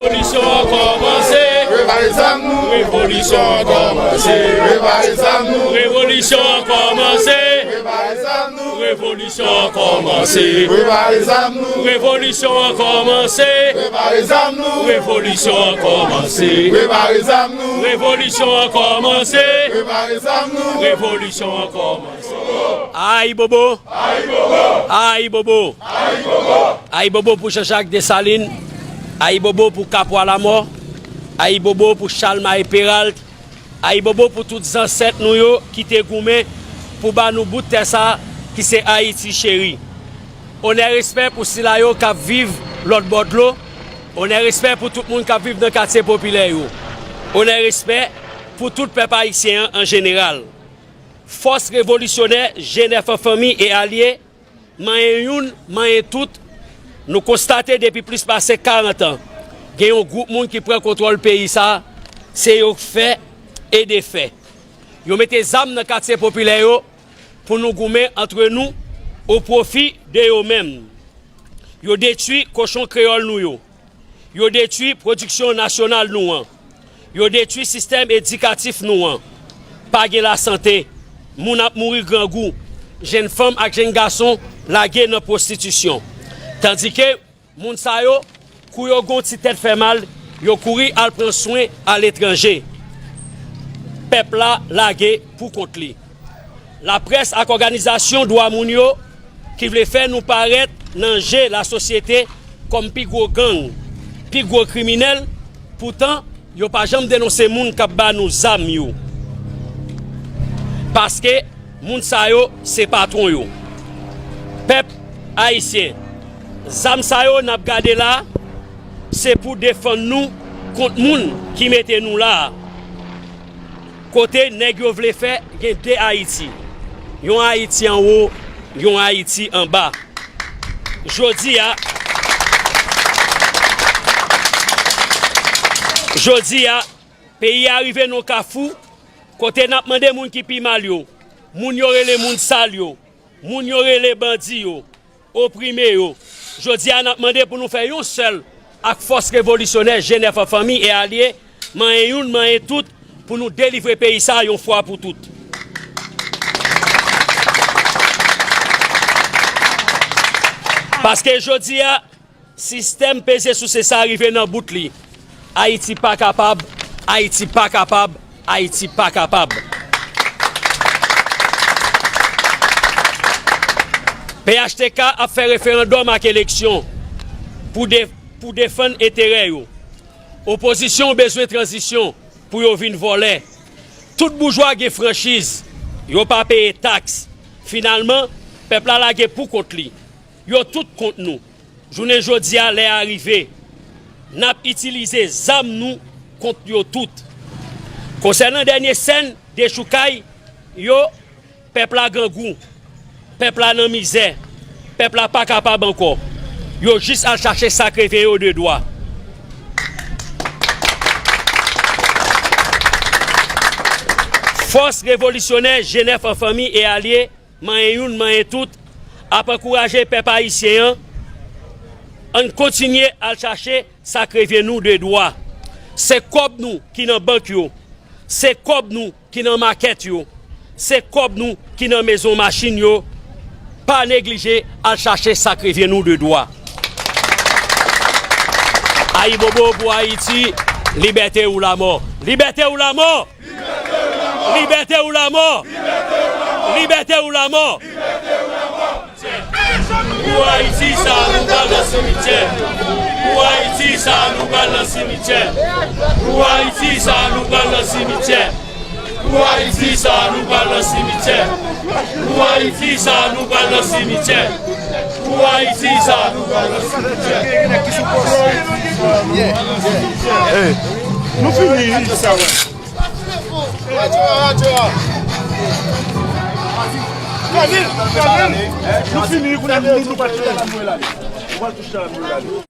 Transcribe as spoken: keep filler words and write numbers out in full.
Revolisyon an kòmanse. Prepare zam nou. Revolisyon an kòmanse. Prepare zam nou. Revolisyon an kòmanse. Prepare zam nou. Revolisyon an kòmanse. Prepare zam nou. Revolisyon an kòmanse. Prepare zam nou. Revolisyon an kòmanse. Prepare zam nou. Revolisyon an kòmanse. Prepare zam nou. Revolisyon an kòmanse. Ayibobo! Ayibobo! Ayibobo! Ayibobo pou Jean-Jacques Dessalines! Ayibobo pou Kapwa Lamò! Ayibobo pou Chalmay Peralt! Ayibobo pou tout zansèt nou yo ki te goumen pou ba nou bout tè sa ki se Ayiti cheri. Onè, respè pou sila yo k ap viv lòt bò dlo. Onè, respè pou tout moun k ap viv nan katye popilè yo. Onè, respè pou tout pèp ayisyen an an jeneral. Fòs revolisyonè G nèf an fanmi e alye, manyen youn, manyen tout, nou konstate depi plis pase karant an, gen yon gwoup moun ki pran kontwòl peyi sa a, se yo k fè e defè. Yo mete zam nan katye popilè yo pou nou goumen antre nou o pwofi de yo menm. Yo detwi kochon kreyòl nou yo. Yo detwi pwodiksyon nasyonal nou an. Yo detwi sistèm edikatif nou an. Pa gen lasante. Moun ap mouri grangou. Jenn fanm ak jenn gason lage nan pwostitisyon. Tandike moun sa yo, kou yo gen yon ti tèt fè mal, yo kouri al pran swen aletranje. Pèp la lage pou kont li. Laprès ak òganizasyon dwa moun yo ki vle fè nou parèt nan je lasosyete kòm pi gwo gang, pi gwo kriminèl, poutan yo pa janm denonse moun k ap ba nou zam yo. Paske moun sa yo se patwon yo. Pèp ayisyen, zam sa yo n ap gade la, se pou defann nou kont moun ki mete nou la a. Kote nèg yo vle fè gen de Ayiti. Yon Ayiti anwo, yon Ayiti anba. Jodi a, jodi a, peyi a rive nan kafou kote n ap mande moun ki pi mal yo, moun yo rele moun sal yo, moun yo rele bandi yo, oprime yo. Jodi a, n ap mande pou nou fè yon sèl ak fòs revolisyonè G nèf an fanmi e alye, manyen youn, manyen tout, pou nou delivre peyi sa a yon fwa pou tout. Paske jodi a, sistèm peze souse sa a rive nan bout li. Ayiti pa kapab, Ayiti pa kapab, Ayiti pa kapab. P H T K ap fè referandòm ak eleksyon pou de-, pou defann enterè yo. Opozisyon bezwen tranzisyon pou yo vin vòlè. Tout boujwa gen franchiz, yo pa peye taks. Finalman, pèp la lage pou kont li. Yo tout kont nou. Jounen jodi a, lè a rive. N ap itilize zam nou kont yo tout. Konsènan dènye sèn dechoukay yo, pèp la grangou, pèp la nan mizè, pèp la pa kapab ankò. Yo jis al chache sa k revyen yo de dwa. Fòs revolisyonè G nèf an fanmi e alye, manyen youn, manyen tout, ap ankouraje pèp ayisyen an, ann kontinye al chache sa k revyen nou de dwa. Se kòb nou ki nan bank yo, se kòb nou ki nan makèt yo, se kòb nou ki nan mezon machin yo, pa neglije al chache sa k revyen nou de dwa. Ayibobo pou Ayiti, libète ou lamò! Libète ou lamò! Libète ou lamò! Libète ou lamò! Pou Ayiti sa a, nou pral nan simityè. Pou Ayiti sa a, nou pral nan simityè. Pou Ayiti sa a, nou pral nan simityè. Pou Ayiti sa a, nou pral nan simityè. Pou Ayiti sa a, nou pral nan simityè. Pou Ayiti sa a, nou pral nan simityè. Hey, nou fini. Radyo a, radyo a. Fèmen, fèmen. Nou fini, kounye a nou, nou pa t fè. Nou pa t touche a, nou la.